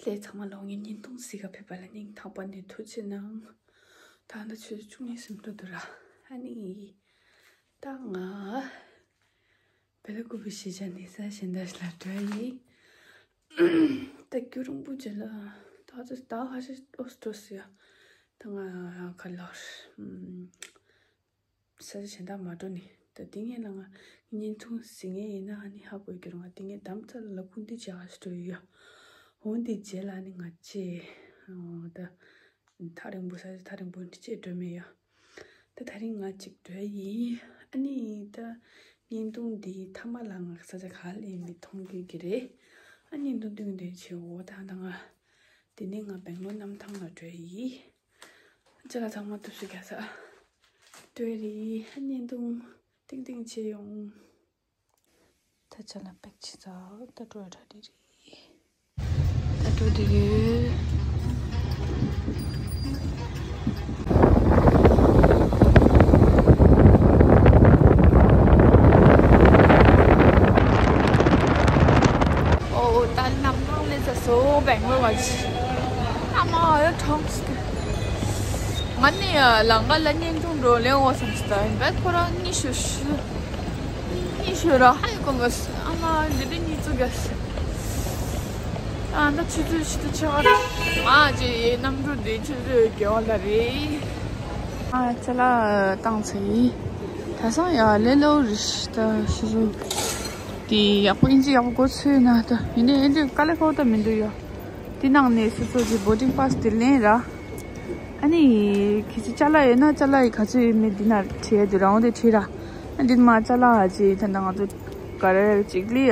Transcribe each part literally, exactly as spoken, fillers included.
ལས་ཚང་མ་ལོ་ངའི་བརྙན་ཐུང་གཟིགས་ག་ཕེབས་པ་ལ་སྙིང་ཐག་པ་ནས་ཐུགས་རྗེ་གནང་། ད་ལྟ་ཆུ་ཚོད་བཅུ་གཉིས་ཟིན་འགྲོ་འདུག་ར། ཨ་ནི། ད་ང་བེ་ལ་ཀུ་པི་གཞིས་ཆགས་ནས་ས་གཞན་དག་ལ་འགྲོ་ཡི། ད་རྒྱུན་རིང་པོ་རྗེས་ལ་ད་ད་ད་ཧ་ཤ་ཨོ་སི་ཏྲོ་སི་ཡ། ད་ང་ག་ལོར། ས་ཆ་གཞན་དག་མ་འགྲོ་ནི། ད་དེ་ངས་ལ་ང་བརྙན་ཐུང་གཟིགས་མཁན་ཡིན་ན་ཨ་ནི་ཧ་གོ་གི་རུང་ང་དེ་ངས་དམ་ཚ་ལ་ཁུངས་འདི་བྱ་ཞིག་འགྲོ་ཡོད། འོན་ཏེ་རྗེས་ལ་ཨ་ནི་ང་ཅེ། ད་ཐག་རིང་པོ་ས་ཆ་ཐག་རིང་པོ་འདི་ཅེ་འགྲོ་མེད་ཡོད། ད་ད་རིང་ང་ཅིག་འགྲོ་ཡིན། ཨ་ནི་ད་བརྙན་ཐུང་འདི་མཐའ་མ་ལ་ང་ས་ཆ་ག་ལ་ཡིན་མི་མཐོང་གི་གི་རེད། ཨ་བརྙན་ཐུང་སྟོན་འདོད་བྱེད་འོ་ད་ད་ང་དེ་ནས་ང་སྦེང་ལོར་གནམ་ཐང་ལ་འགྲོ་ཡིན། ཅ་ལག་ཚང་མ་སྟོབས་ཤུགས་རྒྱག་ས། ལྟོས་རེད། བརྙན་ཐུང་ཏིང་ཏིང་བྱེད་ཡོང་། ད་ཅ་ལག་པེག་བྱེད་ས་ད་འགྲོ་ཡ་གྲ་སྒྲིག་རེད། ད་འགྲོ་བསྡད་ཡོད། ཨོ་ད་གནམ་ཐང་སླེབས་ཚར་སོང་སྦེང་ལོར་བ་ཅི། ཨ་མ་ཡ་ཁྲོམ་སི་ང་ནི་ལང་ཀ་ལ་བརྙན་ཐུང་འགྲོ་ལེན་འོ་བསམ་སི་ད་ཡིན་པས་ཁོ་རང་གཉིད་ཤོར་ཤི། གཉིད་ཤོར་ར་ཧ་ཡི་གོ་མ་སི་ཨ་མ་འདི་འདྲ་གཉིད་ཚུགས་ག་སི། ཨ་ད་ཆུ་ཚོད་ཆུ་ཚོད་ཆ་ག་རེད། ང་ཅི་ཡི་གནམ་གྲུ་འདི་ཆུ་ཚོད་བརྒྱད་པ་ལ་རེད། ཨ་ཅ་ལག་བཏང་ཚར་ཡིན། ད་སང་ཡ་ལས་སླ་བོ་རེད་ཤི་ད་ཤི་སོང་། དེ་ཡག་པོ་ཨིན་ཇི་ཡག་པོ་གོ་ཚོད་ན་ད་ཡིན་ནའི་ཨེ་འདྲའི་དཀའ་ལས་ཁག་པོ་ད་མི་འདུག་ཡ། དེ་ནང་ནས་སོ་སོ་གི་བོར་ཌིང་པཱ་སི་དེ་ལེན་ར། ཨ་ནི་ཁྱེད་ཚོ་ཅ་ལག་ཡོད་ན་ཅ་ལག་ཡི་ག་ཚོད་ཡོད་མེད་འདི་ན་བྲིས་ཡ་དེ་རང་དེ་བྲིས་ར། ཨ་འདི་མ་ཅ་ལག་ཧ་ཅི་ད་ང་ཚོ་ག་རེ་ཅིག་ལས་ཡ།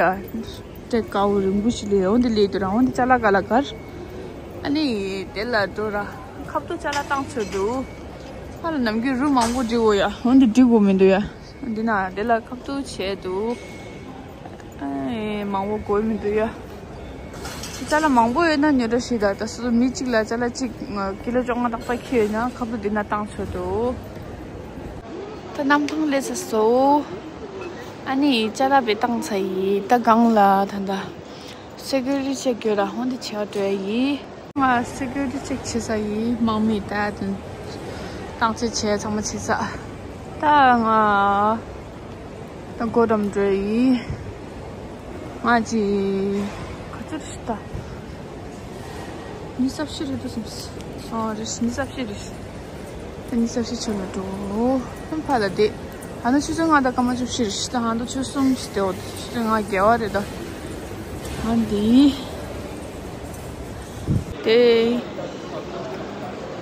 སྤྲད་དཀའ་བོ་རིང་པོ་ཞིག་ལས་འོ་འདི་ལས་དེ་རང་འོ་འདི་ཅ་ལག་ག་ལ་གར། ཨ་ནི་དེ་ལ་འགྲོ་ར། ཁབ་ཏུ་ཅ་ལག་བཏང་ཚོད་འདུག་ཨ་ལ་ནམ་རྒྱུན་རུ་མང་པོ་འབྲི་དགོས་ཡ་འོ་འདི་འབྲི་དགོས་མི་འདུག་ཡ། འདི་ན་དེ་ལ་ཁབ་ཏུ་བྱས་འདུག་ཨེ་མང་པོ་དགོས་མི་འདུག་ཡ། ཅ་ལག་མང་པོ་ཡོད་ན་ཉོ་འདྲ་ཞིག་ད་ད་སོ་སོ་མི་གཅིག་ལ་ཅ་ལག་གཅིག་ཀི་ལོ་བཅོ་ལྔ་ཏག་ཏག་ཁྱེར་ཡོད་ན་ཁབ་ཏུ་འདི་ན་བཏང་ཆོག་འདུག་ད་གནམ་ཐང་སླེབས་ཚར་སོང་། ཨ་ནི་ཅ་ལག་བེ་བཏང་ཚར་ཡིན་ད་སྒང་ལ་ད་ད། སེ་ཀུ་རི་ཊི་ཅེག་ཡོད་ར་ཧོན་དེ་བྱས་འགྲོ་ཡ་ཡིན། ང་སེ་ཀུ་རི་ཊི་ཅེག་བྱེད་ས་ཡིན་དམག་མི་ད་དུ་བཏང་ཚེ་བྱས་ཚང་མ་བྱེད་ས། ད་ང་ད་སྒོ་འགྲམ་འགྲོ་ཡ་ཡིན། ང་ཅི་ག་ཚོད་རེད་ད། ཉི་ཤུ་རྩ་བཞི་རེད་འདུག་བསམ། ཨོ་རེད་ཉི་ཤུ་རྩ་བཞི་རེད། ད་ཉི་ཤུ་རྩ་བཞི་ཆོད་ལ་འགྲོ། ཧམ་ཕ་ལ་དེ། ཨ་ན་ཆུ་ཚོད་ལྔ་དང་སྐར་མ་བཅུ་བཞི་རེད་ད་ང་ད་ཆུ་གསུམ་ཞིག་དེ་འོ་ཆུ་ཚོད་ལྔ་བརྒྱད་པ་རེད་ད། ང་འདི། དེ།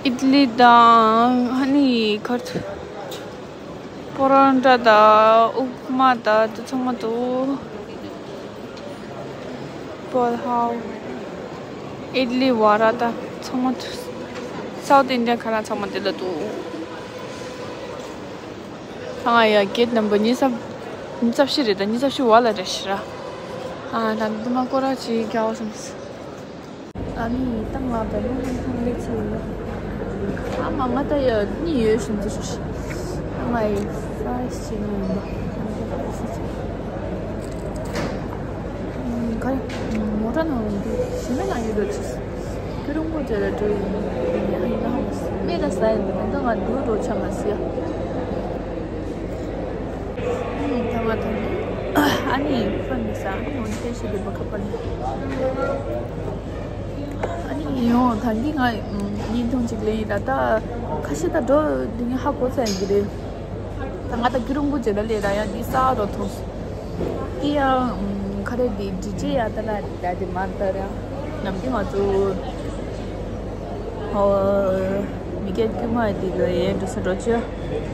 ཨིད་ལི་དང་ཧ་ནི་ཁར། པོ་རོ་ཊ་དང་ཨུབ་མ་དང་དེ་ཚང་མ་འདུག་པོ་ཧའོ། ཨིད་ལི་བ་ར་དང་ཚང་མ་འདུག་སའུཐ་ཨིན་ཌི་ཡན་ཁ་ན་ཚང་མ་དེ་ལ་འདུག་ད་ང་ཡ་གེ་ཊི་ནམ་བར་ཉི་ཤུ་རྩ་བཞི་རེད་ད་ཉི་ཤུ་རྩ་བཞི་བ་ལ་རེད་ཤི་ར། ཨ་ད་འདི་མ་ཀོ་ར་ཅིག་རྒྱག་བསམ། ཨ་ནི་ད་ང་བལ་ཡུལ་ནས་ཐོན་ལེ་ཚོ་ཡོད། ཨ་མ་ང་ད་ཡ་གཉིད་ཡོད་བཞིན་དུ་ཞུ་ཞིག་ཨ་མ་ཡི་ཧྥ་རའི་སི་བྱེད་ནི་ཡིན་པ། ཁ་རེ་མོ་ཊ་ནང་ལ་འདུག་ཞི་མི་ནང་ཡོད་འགྲོ་ཆི། ཁྱོད་རང་མོ་ཊ་ལ་འགྲོ་ཡིན་ཡིན་ཡིན་ན་ཧ་མ་སི་མེ་ད་ས་ཡིན་འདུག་ད་ང་འདུག་འགྲོ་ཆ་མ་སི་ཡ། ཨ་ནི་ད་ང་ད་ནི་ཨ་ནི་ཧྥ་ནི་ས་ཨ་ནི་འོན་ཏེ་ཞི་བི་བ་ཁ་པ་ནི། ཨ་ནི་ཡོང་ད་འདི་ང་བརྙན་ཐུང་ཅིག་ལེན་ཡིན་ད་ད་ཁ་ཤས་ད་འགྲོ་འདི་ངས་ཧ་གོ་ཚར་ཡིན་གྱི་རེད། ད་ང་ད་རྒྱུན་རིང་པོ་རྗེས་ལ་ལས་ད་ཡང་འདི་ས་རོ་ཐོངས། འདི་ཡང་ཁ་རེ་འདི་འདྲི་རྗེས་ཡང་ད་ལ་ད་འདི་མ་ད་ར་ནམ་རྒྱུན་ང་ཚོ་ཧོ་མི་སྐད་དཀྱུས་མ་འདི་ལ་ཡན་འགྲོ་ས་འགྲོ་ཆོག་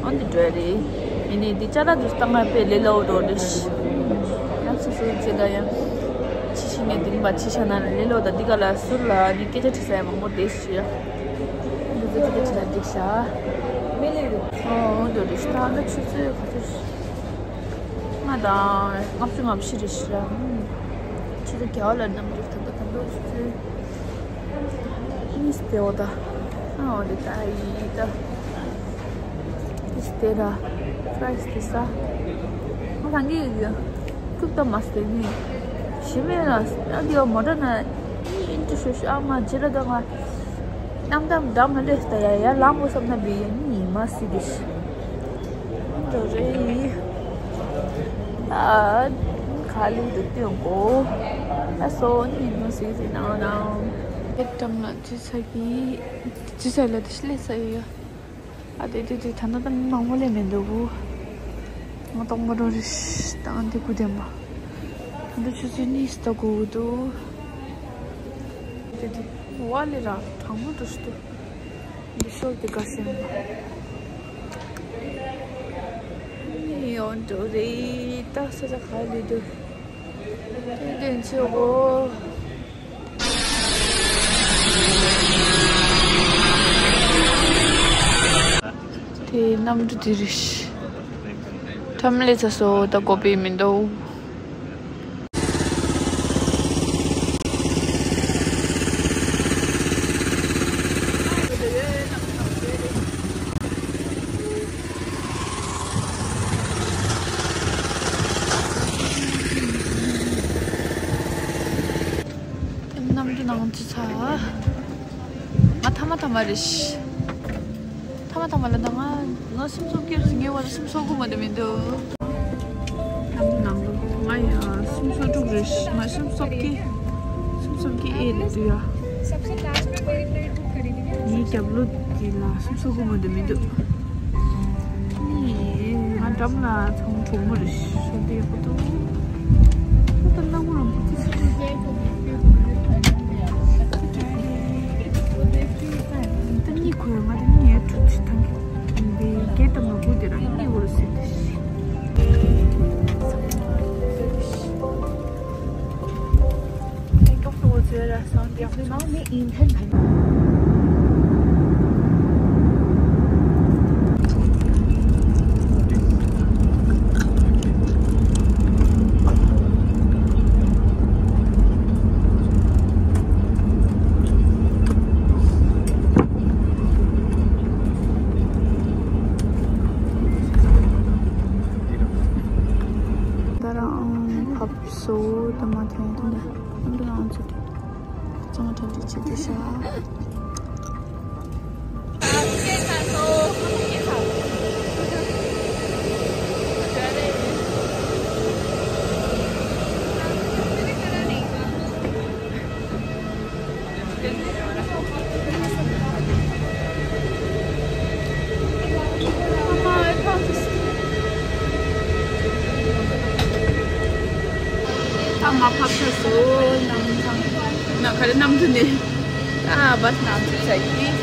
ཨོ་འདི་འགྲོ་ཡ་རེད། ཡིན་ནའི་འདི་ཅ་ལག་འདི་བཏང་ཡ་དཔེ་ལས་སླ་བོ་འགྲོ་རེད། ཡང་སོ་སོའི་ཆེད་ལ་ཡང་ཕྱི་ཤི་ནས་འདི་མ་ཕྱི་ཤ་ན་ལས་སླ་བོ་ད་འདི་ག་ལ་ཟུར་ལ་ནི་སྐད་ཆ་དྲི་ས་ཡ་མང་པོ་བསྡད་ཤི་ཡ། འདི་ཚོ་སྐད་ཆ་དྲི་ན་འགྲིག་ཤག་ཨོ་འགྲོ་རེད་ད་ལྟ་ཆུ་ཚོད་ག་ཚོད་ལྔ་དང་ལྔ་བཅུ་ང་བཞི་རེད་ཤི་ར། ཆུ་ཚོད་བརྒྱད་པ་ལ་ནམ་རྒྱུན་ད་ལྟ་ད་ལྟ་ཆུ་ཚོད། ཨིས་ཏེ་འོ་ད། ཨ་འོ་དེ་ད་ཡིན་ད། ཨིས་ཏེ་ར། ཕ་རའི་སི་དེ་ས། ང་ད་ངས་ཡོད། ཀུབ་ད་མ་སྟེ་ནི། ཞི་མེད་ལ་ཨ་དེ་མོ་ཊ་ན། ཨིན་ཅི་ཤུ་ཤུ་ཨ་མ་ཇི་ར་ད་ང་གནམ་དྭངས་འདྲ་མི་ལེ་ད་ཡ་ཡ་ལང་གོ་བསམ་ན་བི་ཡ་ནི་མ་སི་དི་ཤི་འགྲོ་རེ་ཡི་ཨ་ཁ་ལི་དུ་ཏུན་གོ་ཨ་སོ་ནི་ནོ་སི་སི་ནའོ་ནའོ་ཨེ་ཏམ་ལ་ཅི་ས་གི་ཅི་ས་ལ་དི་ཤི་ལེ་ས་ཡོ་ཡ། ཨ་དེ་དེ་དེ་ད་ནི་ད་མི་མང་པོ་ལས་མི་འདུག་གོ། ང་ཏོག་མ་འགྲོ་རེ་ཤི་ད་ཨ་འདི་གུ་དེ་མ། ཨ་འདི་ཆུ་ཚོད་གཉིས་ད་གོ་གི་འདུག་དེ་དེ་བ་ལས་ར་གྲང་མོ་འགྲོ་ཤི་འདུག་འདི་ཤོར་དེ་དགའ་ཤེས་མ། ཡོང་འགྲོ་རེད་ད་ས་ཆ་ག་ལས་འདུག་དེ་དེ་ཆེ་གོ། དེ་གནམ་གྲུ་དེ་རེད། ཁྲོམ་ལས་ཚ་སོ་ད་གོ་པའི་མི་འདུག་གནམ་གྲུ་ནང་ཅི་ཚ། ང་ཐ་མ་ཐ་མ་རེད། ཐ་མ་ཐ་མ་ལ་ད་ང་ང་སུམ་སོ་ཀིར་ངའི་བར་སུམ་སོ་དགུ་མ་དེ་མི་འདུག་གནམ་གྲུ་ནང་ལོ་ང་ཡ་སུམ་སོ་དྲུག་རེད། ང་སུམ་སོ་ཀི་སུམ་སོ་ཀི་ཨེ་ལ་དུ་ཡ། ངའི་རྒྱབ་ལོ་དེ་ལ་སུམ་སོ་དགུ་མ་དེ་མི་འདུག་ནི་ང་འགྲམ་ལ་ཚང་གྲོགས་མོ་རེ་ཤོད་དེ་ཡག་པོ་འདུག་ད་ལྟ་ལ་མོ་རང་པོ་ཏི་ཚོ་ད་གཉིད་ཁུག་ཡོད། ང་དེ་ནི་ངའི་ཕྲུ་གུ་ཐང་གི་བའི་སྐད་དང་མ་བུ་དེ་རང་གཉིད་འོར་ཟེར་ཏེ། ད་རང་ཕབ་སོ་ད་མ་ཐོན་ད་ནམ་དུ་ནང་ཚུད་ཙང་ཁྲ་ལི་ཆེ་དེ་ཤ། ད་ང་ཕབ་ཚར་སོང་། གནམ་ཐང་ན་ག་རེ་གནམ་གྲུ་ནས་ད་བ་སི་ནང་ཚུད་ཚར་ཡིན།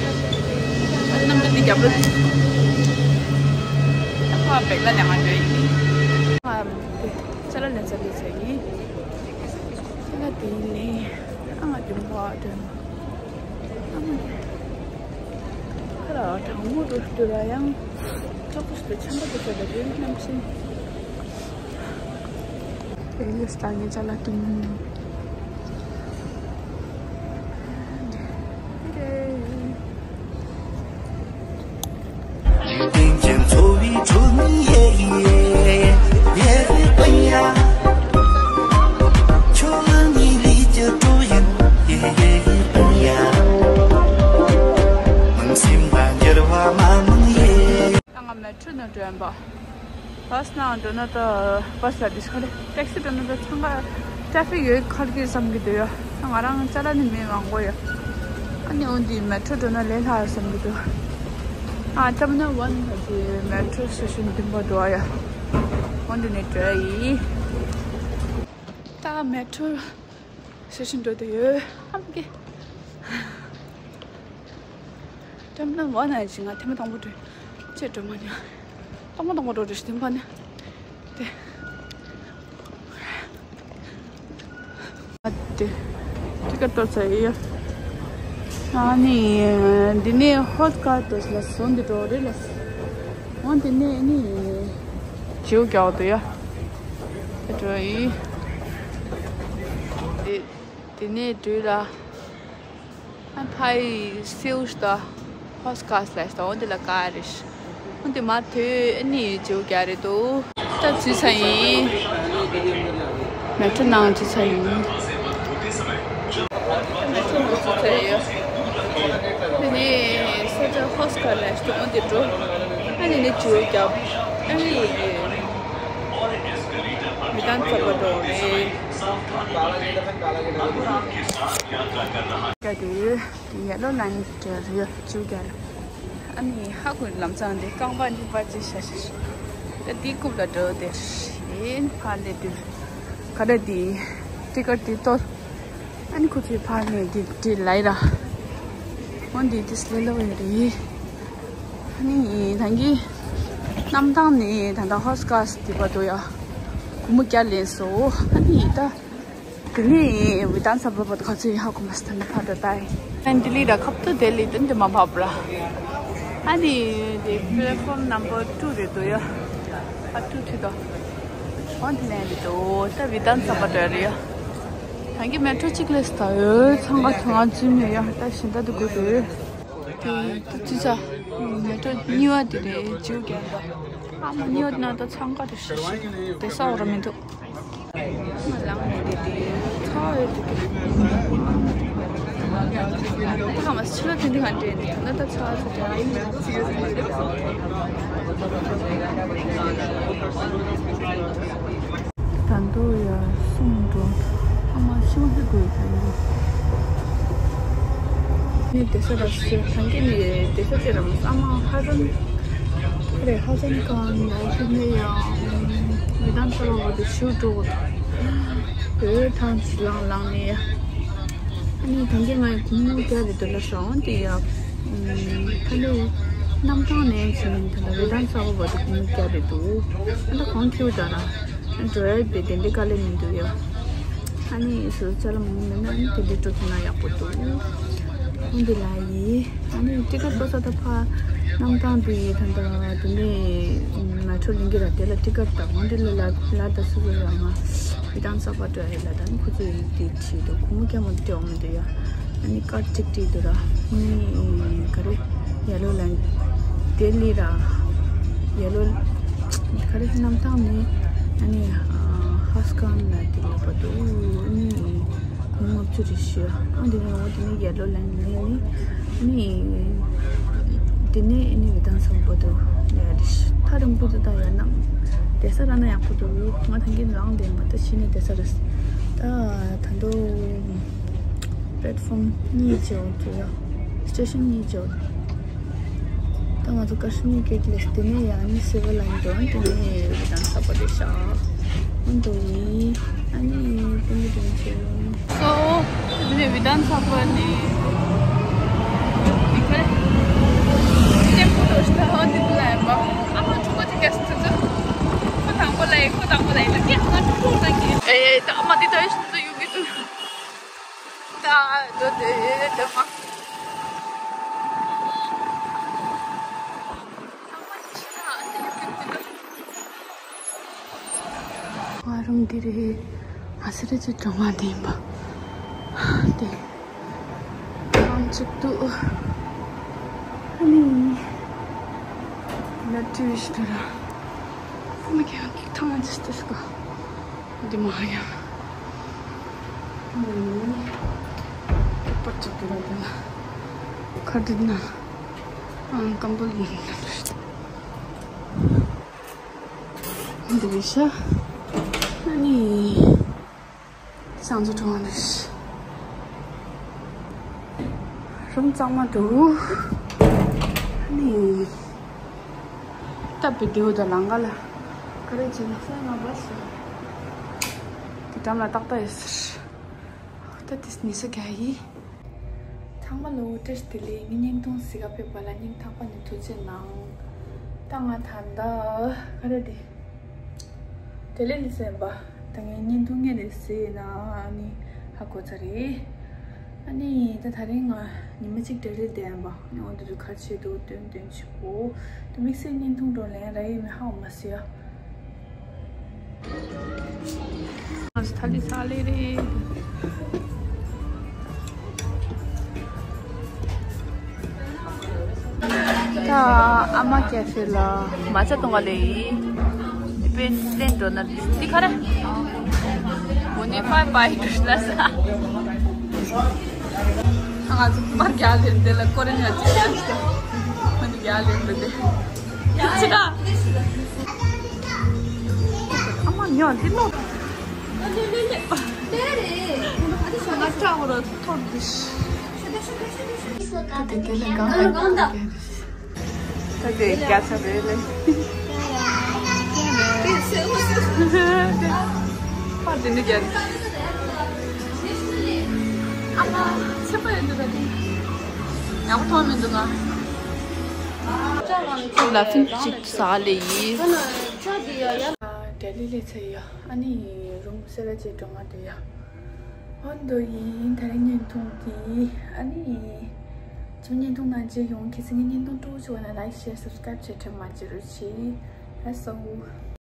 གནམ་གྲུ་འདི་རྒྱབ་ལོགས་ད་ཁོ་བེག་ལ་ལས་ང་འགྲོ་ཡིན། ཅ་ལག་ལེན་ས་འདི་ཚར་ཡིན། ཅ་ལག་དེ་ལེན། ཨ་ང་དེ་མོ་བ་འགྲོ་ན། ཨ་ང་ཁ་ལ་གྲང་མོ་རུ་འགྲོ་ར་ཡང་ཅོག་ཏུ་ཆམ་པ་དེ་ཚོ་ལ་རེད་གནམ་གཤིས། ཨེ་ལེས་ད་ངའི་ཅ་ལག་དུ་མིན། ད་ང་མེ་ཊྲོ་ནང་འགྲོ་ཡིན་པ། བ་སི་ནང་འགྲོ་ན་ད་བ་སི་ལ་དེ་ཤ་ལེ་ཊེག་སི་འགྲོ་ན་ད་ཚང་མ་ཊྲ་ཕིག་ཡོད་ཁར་གི་བསམ་གི་འདུག་ཡ། ད་ང་རང་ཅ་ལག་ནི་མེད་མང་པོ་ཡ། ཨ་ནི་འོན་ཏེ་མེ་ཊྲོ་འགྲོ་ན་ལས་སླ་བསམ་གི་འདུག་ཨ་ཊར་མི་ནལ་ཝན་ལ་དེ་མེ་ཊྲོ་སི་ཊེ་ཤན་བདུན་པ་འགྲོ་ཡ། འོན་ཏེ་ནས་འགྲོ་ཡ་ཡིན། ད་མེ་ཊྲོ་སི་ཊེ་ཤན་འགྲོ་དུ་ཡོད་ཨམ་གི། ཊར་མི་ནལ་ཝན་ན་ཅི་ང་ཐེངས་མ་དང་པོ་འགྲོ་ཡིན། ཅེས་འགྲོ་མ་ཉན། དང་པོ་དང་པོ་འགྲོ་རེ་ཞིག་དེ་འཕར་ནས་དེ། ཨ་དེ། ཊི་ཀེ་ཊི་ཏོ་ཚ་ཡི་ཡ། ཨ་ནི། འདི་ནས་ཧོ་སི་ཀ་ཏོ་ལ་སོང་འདི་འགྲོ་རེ་ལ། འོན་ཏེ་ནས་ནི། བྱིའུ་རྒྱག་འདུག་ཡ། དེ་འགྲོ་ཡི། དེ། དེ་ནས་འགྲོ་ལ། ཨ་ཕའི་སེའུ་ཤ་ཧོ་སི་ཀ་སི་ལ་ཤ་འོ་འདི་ལ་ཀ་རེ་ཤ། འོ་འདི་མ་ཐོས་ཨ་ནི་བྱིའུ་རྒྱག་རེ་འདུག་ད་ཚུད་ཚ་ཡིན། མེ་ཊྲོ་ནང་ཚུད་ཚ་ཡིན། མེ་ ཚར་ཡོད། དེ་ནས་ས་ཆ་ཧོ་སི་ཀ་ལ་སྟོན་དེ་འགྲོ། ཨ་ནི་ནི་ཇུ་རྒྱབ། ཨ་ནི་མི་ཏང་ཚ་པ་འགྲོ་རེད། ཡ་དེ་ཡེ་ལོ་ལ་ནི་ཇུ་རྒྱབ། ཨ་ནི་ཧ་གོ་ལམ་སང་དེ་རྐང་པ་འདི་པར་ཅི་ཤ་ཤ་ཤ། ད་དེའི་རྐུབ་ལ་འགྲོ་དེ་ཡིན། ཕར་ལས་དེ་ག་རེ་དེ་ཏི་ཀར་དེ་གཏོར། ཨ་ནི་ཁོ་ཚོའི་ཕར་ནས་དེ་དེ་ལའི་ར། འོན་ཏེ་དེ་སླེ་ལོ་ཡ་རེད། ཨ་ནི་ད་གིན་གནམ་ཐང་ནས་ད་ལྟ་ཧོ་སི་ཀ་དེ་བར་དུ་ཡ་སྒོར་མོ་བརྒྱ་ལེན་སོང་། ཨ་ནི་ད། དེ་ནས་བི་དྷན་སབ་བ་བར་དུ་ག་ཚོད་ཡིན་ཧ་གོ་མ་སོང་། ད་ནི་ཕར་འགྲོ་ད་ཡིན། ཨ་ནི་ལྡི་ལི་ར་ཁབ་ཏུ་དེ་ལི་དོན་དེ་མ་བབ་ར། ཨ་ནི་དེ་པླེ་ཕོམ་ནམ་བར་ཊུ་རེད་འདུག་ཡ། ཨ་ཊུ་ཐི་དོ། འོན་ཏེ་ནས་རེད་འདུག་ད་བི་དྷན་སབ་བ་འགྲོ་རེད་ཡ། ད་གིན་མེ་ཊྲོ་གཅིག་ལས་ད་ཡོད། འཚང་ཁ་འཚང་ཁ་འཛུལ་ནས་ཡ་ད་ཞིང་ད་དུ་དགོས་རེད། དེ་ད་ཅི་ཚ། མེ་ཊྲོ་གཉིས་པ་དེ་རེད། ཇིའུ་རྒྱལ་ད། ཨ་མ་གཉིས་པ་ན་ད་འཚང་ཁ་རེད་ཤི་ཤི། དེ་ས་འོ་ར་མི་འདུག་ང་ལངས་ནས་བསྡད་དེ་ཚ་བ་ཡོད་དེ། ད་ང་ཕྱི་ལ་དེ་འདི་ག་འདྲེན་ནས་ད་ད་ཚ་བ་ཚ་དྲགས། ད་དུང་ཡར་སོང་འགྲོ། ཨ་མ་ཤིང་རྩི་དགོས་ད་ཡིན། ནི་དེ་ས་ར་སི་ཐང་གི་ནི་དེ་ས་ཅི་རམ་ཨ་མ་ཧ་རན། རེ་ཧ་ཅང་གང་ཡང་ཤི་ནི་ཡང་མི་དང་ཚོ་བ་དུ་ཤུ་འགྲོ། དེ་ཐང་ལང་ལང་ནི་ཡ། ཨ་ནི་ཐང་གི་ང་ཡི་གུང་མོ་རྒྱ་རེ་དུ་ལ་ཤོང་དེ་ཡ། ཁ་ལེ་གནམ་ཐང་ནས་ཕྱིན་ད་ལ་བེ་དང་ཚོ་བ་དུ་གུང་མོ་རྒྱ་རེ་དུ། ཨ་ད་གོང་ཁྱེར་ད་ར། འགྲོ་ཡ་བེ་དེ་འདི་ག་ལེ་མི་འདུག་ཡ། ཨ་ནི་སུ་ཅ་ལ་མོ་མེད་ན་ཨ་ནི་དེ་འདྲའི་སྤྲོ་ཐུབ་ན་ཡག་པོ་འདུག་འོན་ཏེ་ལ་ཡིན། ཨ་ནི་ཊི་ཀེ་ཊི་བཟོ་ས་ད་ཕ་གནམ་ཐང་དུ་ཡི་ད་ད་དེ་ནས་མ་འཕྲོ་ལིང་གི་ར་དེ་ལ་ཊི་ཀེ་ཊི་དང་འོན་ཏེ་ལ་ལ་ལ་ད་སུ་བཟོ་ཡ་མ་བི་དང་ས་པ་ཏྲ་ཡ་ལ་ད་ནི་ཁོ་ཚོ་ཡི་དེ་བྲིས་འདུག་ཁོ་མོ་སྐྱ་མོ་དེ་འོང་མི་འདུག་ཡ། ཨ་ནི་ཀར་ཊི་ཀེ་ཊི་བྲིས་འདུག་ར། ཨ་ནི་ག་རེ་ཡེ་ལོ་ལན་དེ་ལི་ར། ཡེ་ལོ་ག་རེ་གནམ་ཐང་ནས་ཨ་ནི་ཧ་སི་ཀ་ལ་དེ་ལ་བ་དུ་ཨ་ནི་གུང་ལྔ་བཅུ་རེ་ཞུ། ཨ་འདི་ནས་འོ་དེ་ནས་ཡེ་ལོ་ལན་ལན་ནི་ཨ་ནི་དེ་ནས་ཨ་ནི་བི་དང་ས་པ་ཏྲ་ཡ་རེ་ཞུ། ཐག་རིང་པོ་དུ་ད་ཡ་ན་དེ་ས་ར་ན་ཡག་པོ་འདུག་ང་ཐང་གི་ལངས་དེ་མ་ད་ཕྱི་ནས་དེ་ས་ར་ད་ད་དུང་། པླེ་ཊི་ཕོམ་གཉིས་བྱས་འོང་དུ་ཡ། སི་ཊེ་ཤན་གཉིས་བྱས་འོང་། ད་ང་ཚོ་ཀ་ཤི་མིར་གེ་ཊི་ལས་དེ་ནས་ཡ་ནི་སི་ཝི་ལ་ཡིན་འགྲོ། དེ་ནས་བི་དང་ས་པ་ཏྲ་ཤག་འོང་འགྲོ་ཡིན། ཨ་ནི་ཏིང་གི་ཏིང་བྱས་འོང་། སོ། དེ་ནས་བི་དང་ས་པ་ནས། དེ་ཁར་ཏེམ་པོ་འགྲོ་ཤི་ད་ཧོ་དེ་ལ་ཡིན་པ། ཨ་མ་ཕྲུ་གུ་དེ་ག་སི་ཚོ་ཚོ། ཁོ་དང་པོ་ལ་ཡིན། ཁོ་དང་པོ་ལ་ཡིན། ད་སྐད་ང་ཕྲུ་གུ་ལ་གི། ཨེ་ད་ཨ་མ་དེ་ད་ཡོད་ཤི་ཚོ་ཡོད་གི་ཚོ། ད་འགྲོ་དེ་དེ་མ། ང་རང་འདི་རེད། ང་སི་རེ་ཅི་གྲོང་བ་འདི་ཡིན་པ། དེ་རང་གཅིག་ཏུ་ཨ་ནི་ལ་ཏུ་ཤི་ཏུ་ར་མི་ཁྱང་ཐང་ཅི་སྟེ་སྐ་འདི་མ་ཡ། ཨ་ནི་པར་ཅིག་ཏུ་ར་དེ་ལ་ཁ་འདི་ན་ཨང་ཀམ་པོ་ལི་ན། འདི་རེད་ཤག་ཨ་ནི་སང་ཚོ་གྲོང་རེད། རུམ་གཙང་མ་འདུག་ཨ་ནི་སྟབས་བདེ་བོ་དང་ལང་ཀ་ལ་ག་རེ་བྱས་ན་ས་ང་བ་སོ། དེ་འགྲམ་ལ་ཏག་ཏག་ཡོད་ཟེར། ད་དེ་ནི་ས་རྒྱ་ཡིན། ཚང་མ་ལ་བཀྲ་ཤིས་བདེ་ལེགས། ངའི་བརྙན་ཐུང་གཟིགས་ག་ཕེབས་པ་ལ་སྙིང་ཐག་པ་ནས་ཐུགས་རྗེ་གནང་། ད་ང་ད་ལྟ་ག་རེ་དེ། ལྡི་ལི་ལ་ཟིན་པ། ད་ངའི་བརྙན་ཐུང་ངས་དེ་གཟིགས་ན་ཨ་ནི་ཧ་གོ་ཚར་རེད། ཨ་ནི་ད་ད་རིང་ང་ཉི་མ་གཅིག་ལྡི་ལི་བསྡད་ཡིན་པ། ཨ་ནི་འོ་དེ་ཚོ་ག་རེ་བྱེད་འདུག་སྟོན་སྟོན་བྱེད་དགོས། ད་དམིགས་བསལ་བརྙན་ཐུང་འགྲོ་ལན་རག་ཡོད་མེད་ཧ་གོ་མ་སོང་ཡ། ང་ཚོ་ཐ་ལི་ས་ལེ་རེད། ད་ཨ་མ་ཀེ་ཧྥེ་ལ་མ་ཅ་གཏོང་ག་ལེ་ཡིན། དེ་པེན་ལེན་འགྲོ་ན་འདི་ག་རེ། འོ་ནི་པའི་པའི་འགྲོ་ན་ས། ང་ཚོ་མར་རྒྱག་ལེན་དེ་ལ་ཀོ་རེ་ཉོ་ཅིག་རྒྱག་ཤོག་མ་ནི་རྒྱག་ལེན་དེ་དེ། ཅི་ད། ཨ་མ་ཉོ་འདི་ནོ། ང་སྐྲ་བོ་ར་ཐོར་འདི། ད་དེ་དེ་ལ་གང་ལ་གང་ལ་རྒྱག་རེད། ད་དེ་རྒྱ་ཆ་རེད་ལེ། ཕར་དེ་འདི་རྒྱ་རེད། ཨ་མ་ཚེ་པ་ཡོད་འདུག་ག་དེ། ཡག་པོ་མཐོང་མི་འདུག་ང་། ལ་ཕིན་ཅིག་ཟ་ལེ་ཡིས། ལྡི་ལི་ལས་ཚེ་ཡ། ཨ་ནི་རུམ་སེ་ར་ཅེ་འགྲོ་ང་དེ་ཡ། ཨོ་འདི་ཡིན་ད་རེས་བརྙན་ཐུང་འདི། ཨ་ནི། ཅིག་བརྙན་ཐུང་ནང་མཇལ་ཡོང་། གལ་སྲིད་ངའི་བརྙན་ཐུང་སྤྲོ་བོ་བྱུང་བ་ན་like share subscribe བྱེད་དྲན་མ་བརྗེད་རོགས་གྱིས། ལགས་སོ།